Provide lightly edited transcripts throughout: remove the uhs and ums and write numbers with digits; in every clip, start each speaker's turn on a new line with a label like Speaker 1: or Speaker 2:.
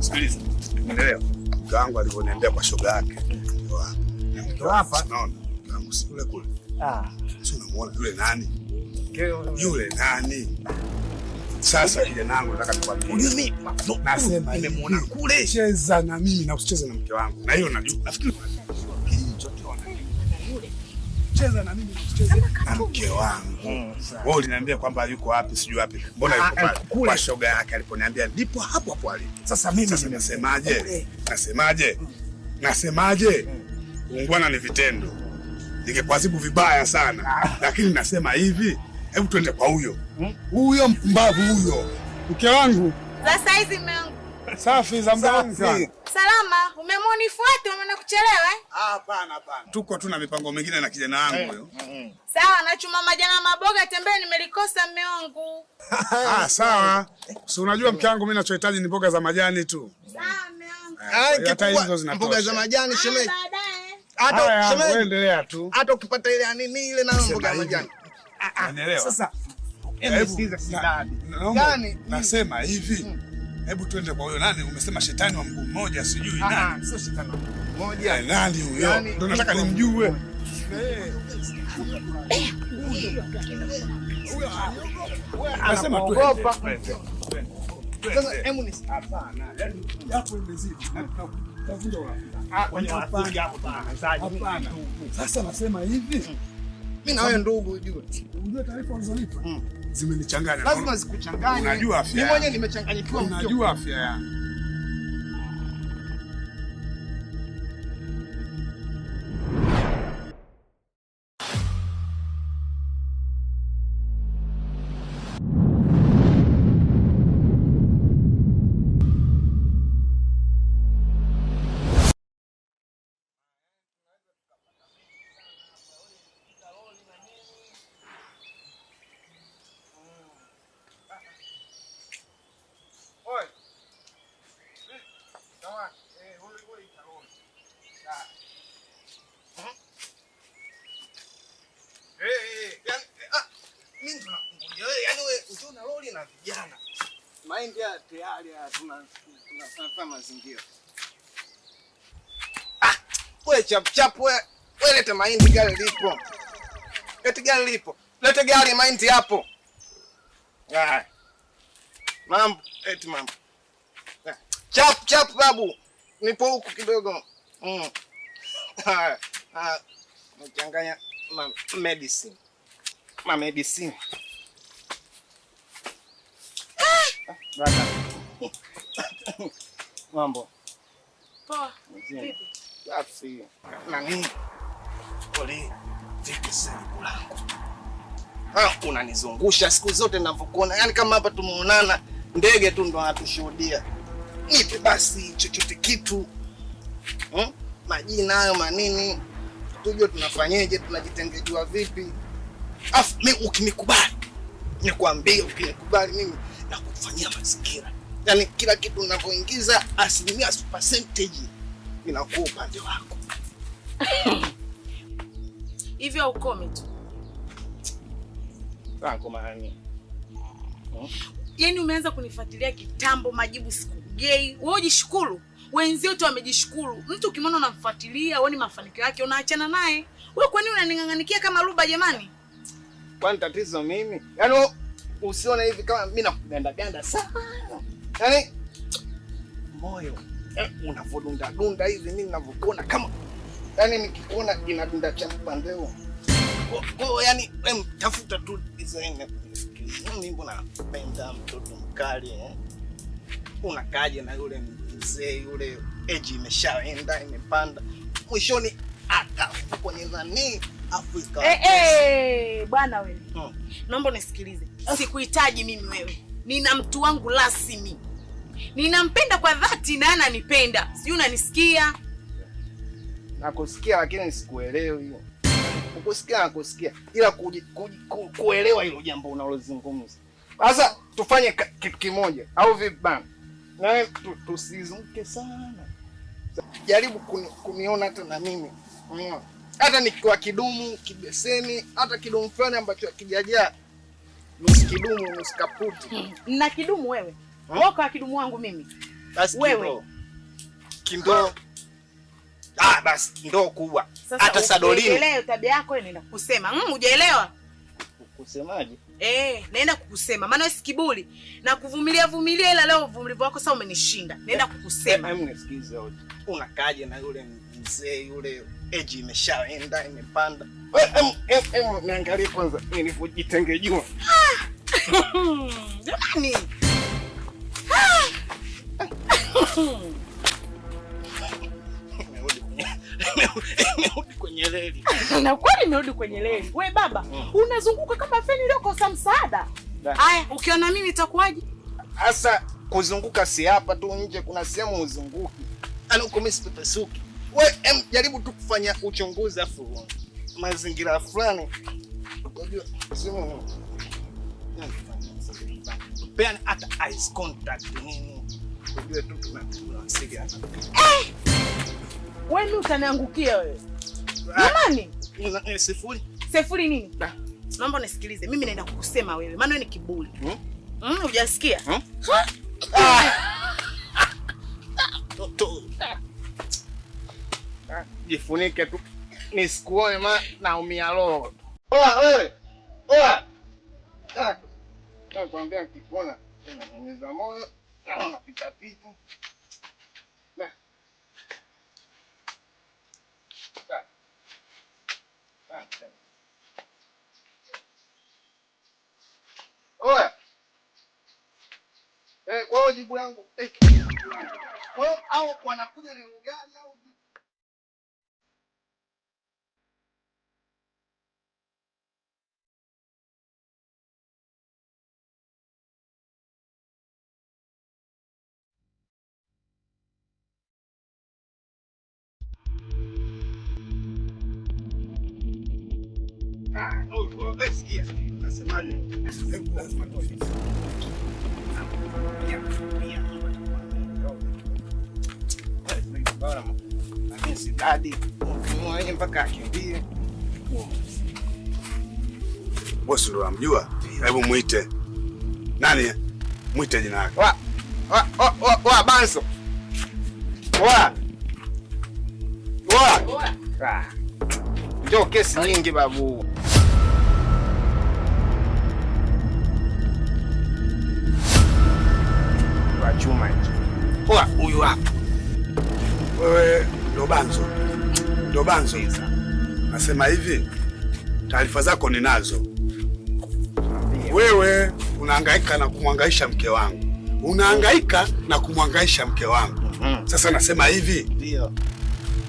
Speaker 1: Sikiliza. Unaelewa? Mke wangu alivyoniambia kwa shoga yake. Mke
Speaker 2: Hapa.
Speaker 1: Unaona? Mke wangu si yule kule.
Speaker 2: Ah.
Speaker 1: Si unamuona yule nani? Yule nani? Sasa kijana wangu nataka nikwambie.
Speaker 2: Unajua mimi
Speaker 1: Nasema
Speaker 2: nimemuona
Speaker 1: hivi.
Speaker 2: kule.
Speaker 1: Cheza na mimi na usicheze na mke wangu. Na hiyo najua. Nafikiri kijiji chote wanajua. Cheza na mimi na usicheze na mke wangu. Wewe uliniambia kwamba yuko wapi sijui wapi. Mbona yuko
Speaker 2: Ah,
Speaker 1: pale?
Speaker 2: kule.
Speaker 1: Kwa shoga yake aliponiambia ndipo hapo hapo alipo.
Speaker 2: Sasa mimi
Speaker 1: Sasa nasemaje? Nasemaje? Nasemaje? Ungwana ni vitendo. Ningekuadhibu vibaya sana. Lakini nasema hivi, hebu twende kwa huyo. Huyo mpumbavu huyo. Mke wangu.
Speaker 3: Za saizi mume wangu.
Speaker 1: Safi za muda wangu.
Speaker 2: Safi.
Speaker 3: Salama, umeamua unifuate, umeona kuchelewa eh?
Speaker 1: Ah, hapana hapana. Tuko tu na mipango mingine na kijana wangu huyo.
Speaker 3: Sawa, nachuma majana maboga tembee nimelikosa mume wangu.
Speaker 1: Ah, sawa. Si unajua mke wangu mimi ninachohitaji ni mboga za majani tu.
Speaker 3: Sawa mume wangu.
Speaker 2: Ah,
Speaker 1: Hata
Speaker 2: kikubwa,
Speaker 1: hizo zinatosha.
Speaker 2: mboga za majani
Speaker 3: Ah,
Speaker 2: shemeji.
Speaker 3: baadaye.
Speaker 2: Hata
Speaker 1: Haya, wewe
Speaker 2: shemeji,
Speaker 1: endelea tu.
Speaker 2: hata ukipata ile ya nini ile nayo mboga ya
Speaker 1: hivi.
Speaker 2: majani.
Speaker 1: Unanielewa?
Speaker 2: Sasa
Speaker 1: Hebu,
Speaker 2: sikiza sidadi.
Speaker 1: naomba-
Speaker 2: Yaani,
Speaker 1: nasema hivi. Hebu twende kwa huyo nani? Umesema shetani wa mguu mmoja sijui nani.
Speaker 2: Ah, sio shetani mmoja.
Speaker 1: Eh, nani huyo?
Speaker 2: Yaani,
Speaker 1: Ndio nataka nimjue. Nasema twende.
Speaker 2: Anakuogopa.
Speaker 1: Twende.
Speaker 2: Sasa hebu ni
Speaker 1: Hapana, yaani hapo imezidi. Na tutavunja urafiki.
Speaker 4: Kwenye urafiki hapo tunaanzaje?
Speaker 1: Hapana. Sasa nasema hivi,
Speaker 2: mimi na wewe ndugu ujue.
Speaker 1: unajua taarifa ulizonipa zimenichanganya.
Speaker 2: Lazima zikuchanganye.
Speaker 1: Unajua afya
Speaker 2: Mimi
Speaker 1: yangu.
Speaker 2: mwenyewe nimechanganyikiwa mkio.
Speaker 1: Unajua afya yangu.
Speaker 2: Yaani, mimi ndo nakungoja wewe, yaani wewe njoo na lori na vijana. Mahindi haya tayari haya tunafanya mazingira. Ah, wewe chap chap wewe, wewe leta mahindi gari lipo. Leta gari lipo. Leta gari mahindi hapo. Ah. Mambo, eti mambo. Ah, chap chap babu. Nipo huku kidogo. Ah, ah, nachanganya ma medicine. Ma medicine. Ah, brother. Mambo.
Speaker 3: Poa.
Speaker 2: Mzima.
Speaker 3: Vipi?
Speaker 2: Safi. Nani? Pole. Vipi sasa jibu langu? Ah, unanizungusha siku zote ninavyokuona. Yaani kama hapa tumeonana ndege tu ndo anatushuhudia. Nipe basi chochote kitu. Majina hayo manini? Tujue tunafanyeje, tunajitengejua vipi? Afu mimi ukinikubali, nikwambie ukinikubali mimi nakufanyia mazingira. Yaani kila kitu ninavyoingiza asilimia percentage inakuwa upande wako.
Speaker 3: Hivyo ukomi tu.
Speaker 2: Sasa maana
Speaker 3: Yaani umeanza kunifuatilia kitambo, majibu sikugei. Wewe ujishukuru. Wenzio tu wamejishukuru. Mtu ukimwona unamfuatilia, uone mafanikio yake, unaachana naye. Wewe kwa nini unaning'ang'anikia kama ruba jamani?
Speaker 2: Kwani tatizo mimi? Yaani wewe usione hivi kama mimi nakuganda ganda sana. Yaani moyo unavodunda dunda hivi mimi ninavyokuona kama yaani nikikuona inadunda cha upande huo. Kwa yaani wewe tafuta tu design ya kunifikiria. Mimi mbona napenda mtoto mkali eh? Unakaje na yule mzee yule, age imeshaenda imepanda. Mwishoni aka kwenye nani Afrika.
Speaker 3: Bwana wewe. Naomba unisikilize. Sikuhitaji mimi wewe. Nina mtu wangu rasmi. Ninampenda kwa dhati na ananipenda. Sijui unanisikia?
Speaker 2: Nakusikia lakini sikuelewi. Kukusikia nakusikia. Ila kuelewa hilo jambo unalozungumza. Sasa tufanye kitu kimoja au vipi bana? Na tusizunguke sana. Jaribu kuniona hata na mimi. Hata nikiwa kidumu, kibeseni, hata kidumu fulani ambacho hakijajaa. Nusu kidumu, nusu kaputi.
Speaker 3: Na kidumu wewe? Wewe kwa kidumu wangu mimi.
Speaker 2: Basi
Speaker 3: Wewe.
Speaker 2: Kindoo. Ah, basi ndoo kubwa. Hata sadolini.
Speaker 3: Ukielewa tabia yako inaenda kusema. Hujaelewa?
Speaker 2: Kusemaje?
Speaker 3: Naenda kukusema. Maana wewe si kiburi. Na kuvumilia vumilia, ila leo uvumilivu wako sasa umenishinda. Naenda kukusema.
Speaker 2: Hebu nisikize wote. Unakaje na yule mzee yule, age imeshaenda imepanda. Wewe niangalie kwanza nilipojitenge jua.
Speaker 3: Jamani.
Speaker 2: Nimerudi kwenye reli.
Speaker 3: Na kweli nimerudi kwenye reli. Wewe baba, unazunguka kama feni iliyokosa msaada. Haya, ukiona mimi itakuwaje?
Speaker 2: Sasa kuzunguka si hapa tu nje, kuna sehemu uzunguki. Yaani uko mimi sipepesuki. Wewe jaribu tu kufanya uchunguzi afu mazingira fulani. Unajua sehemu peana hata eyes contact nini. Unajua tu tunawasiliana.
Speaker 3: Wewe mimi utaniangukia wewe. Jamani?
Speaker 2: Sifuri.
Speaker 3: Sifuri nini? Naomba unisikilize. Mimi naenda kukusema wewe. Maana wewe ni kiburi. Hujasikia?
Speaker 2: Jifunike tu. Nisikuone maana naumia roho. Oa wewe. Oa. Nakwambia nikikuona unaniumiza moyo. Unapita pita. Oya. Kwa hiyo jibu yangu. Kwa hiyo hao wanakuja ni gani au
Speaker 1: Sikia, nasemaje? Hebu lazima tufike.
Speaker 2: Sidadi mwenye mpaka akimbie.
Speaker 1: Bosi ndo namjua. Hebu muite. Nani? Muite jina lake.
Speaker 2: Wa wa wa wa Banso. Wa. Wa. Wa. Ndio kesi nyingi babu. Wa chuma hicho. Poa, huyu hapa.
Speaker 1: Wewe ndo Banzo. Ndo Banzo. Nasema hivi, taarifa zako ninazo. Wewe unahangaika na kumhangaisha mke wangu. Unahangaika na kumhangaisha mke wangu. Sasa nasema hivi.
Speaker 2: Ndio.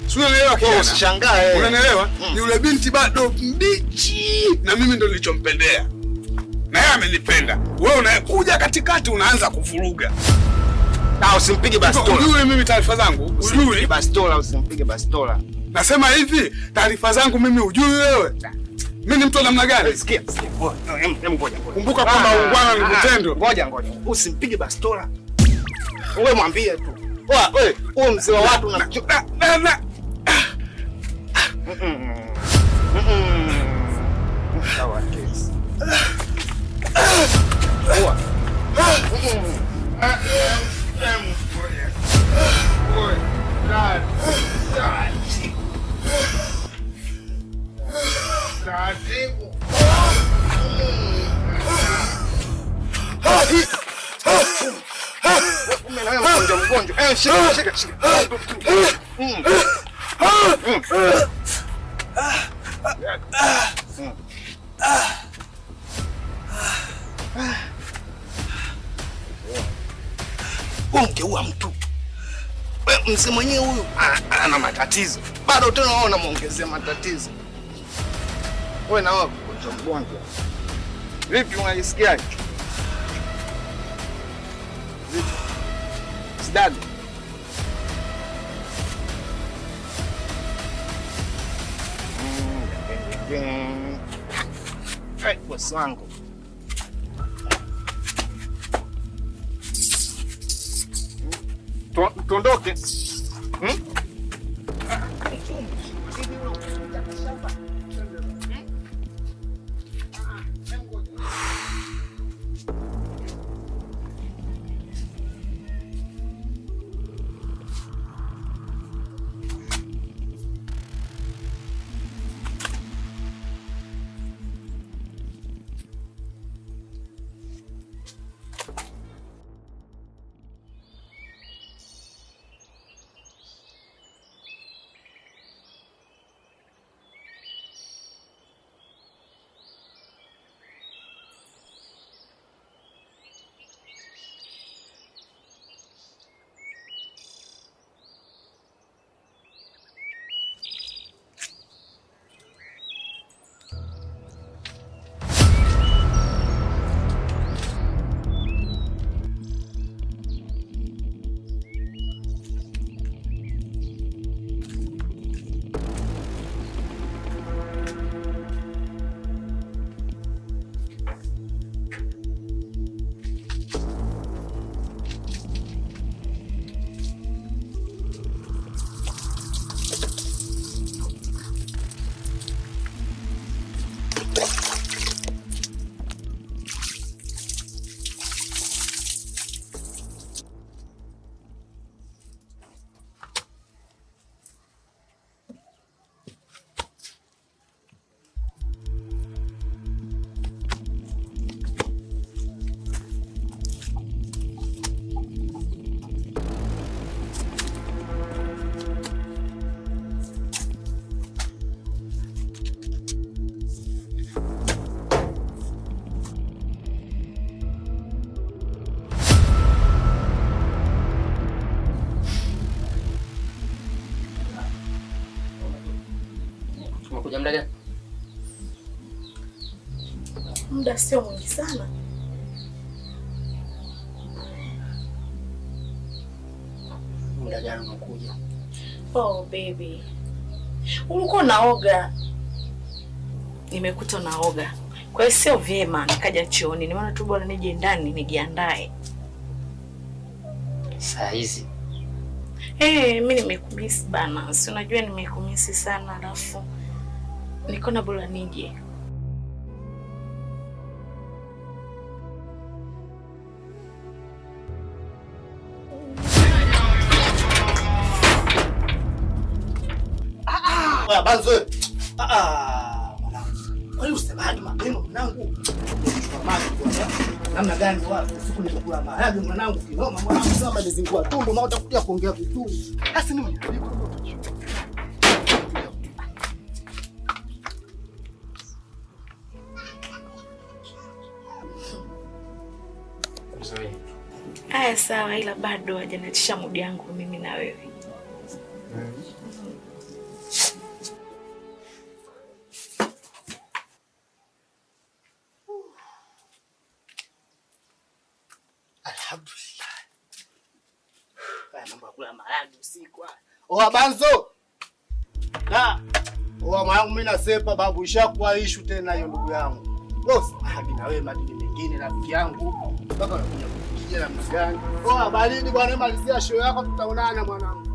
Speaker 1: Si unanielewa kijana?
Speaker 2: Usishangae.
Speaker 1: Unanielewa? Ni yule binti bado mbichi na mimi ndo nilichompendea. Na yeye amenipenda. Wewe unakuja katikati unaanza kuvuruga.
Speaker 2: Na usimpige bastola.
Speaker 1: Ujui mimi taarifa zangu?
Speaker 2: Usimpige bastola, usimpige bastola.
Speaker 1: Nasema hivi, taarifa zangu mimi ujui wewe? Mimi ni mtu namna gani?
Speaker 2: Sikia, sikia. Ngoja, ngoja.
Speaker 1: Kumbuka kwamba ungwana ni vitendo.
Speaker 2: Ngoja, ngoja. Usimpige bastola. Wewe mwambie tu. Oa, wewe, huyo mzee wa watu na
Speaker 1: na.
Speaker 2: Sawa kesi. Oa. Taratibu. Mgonjwa mgonjwa. Shika shika shika. Ungeua mtu. Mzee mwenyewe huyu ana matatizo. Bado tena wao unamuongezea matatizo. Wewe na wewe mgonjwa mgonjwa. Vipi unajisikiaje? Vipi? Sidadi. Hey, bosi wangu. Tuondoke.
Speaker 3: Muda sio mwingi sana.
Speaker 4: Muda gani unakuja?
Speaker 3: Oh baby, ulikuwa unaoga. Nimekuta unaoga, kwa hiyo sio vyema nikaja chooni. Nimeona tu bora nije ndani nijiandae.
Speaker 4: Saa hizi?
Speaker 3: Mimi nimekumisi bana, si unajua nimekumisi sana, alafu nikaona bora nije.
Speaker 4: Oya Banzo. Mwanangu. Kwa hiyo usemaje mapema mwanangu? Chukua maji bwana. Namna gani wapi? Usiku nilikula maharage mwanangu kinoma mwanangu sasa nilizingua tumbo maana utakuja kuongea vizuri. Sasa mimi niliko.
Speaker 3: Aya sawa, ila bado hajaniachisha mudi yangu mimi na wewe.
Speaker 4: Alhamdulillah. Haya mambo ya kula maharage usiku. Oa Banzo. Na oa mwanangu mimi nasepa babu, ishakuwa issue tena hiyo ndugu yangu. Boss, hadi na wewe madini mengine rafiki yangu. Mpaka unakuja kufikia namna gani? Oa baridi bwana, malizia show yako tutaonana mwanangu.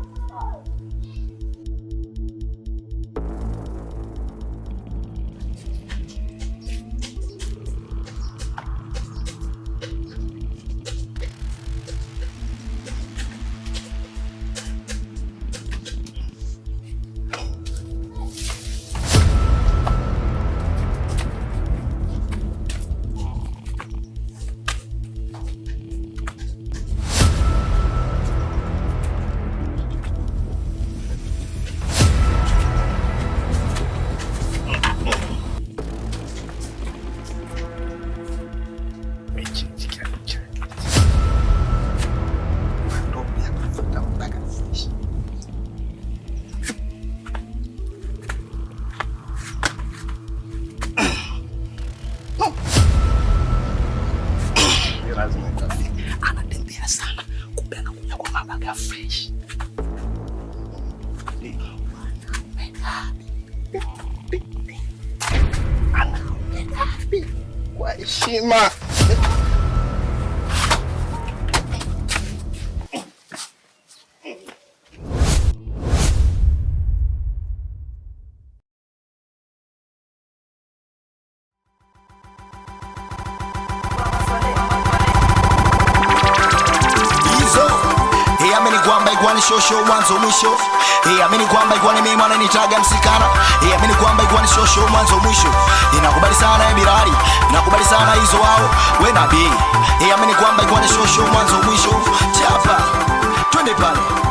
Speaker 2: Anatembea sana, kumbe anakuja kwa mabaga fresh. Kwa heshima.
Speaker 5: Shosho mwanzo mwisho. Amini kwamba ikuwa ni mimi mwana nitaga msikana. Amini kwamba ikuwa ni shosho mwanzo mwisho. Inakubali sana Bilali, inakubali sana hizo wao we nabii. Amini kwamba ikuwa ni shosho mwanzo mwisho. Chapa twende pale.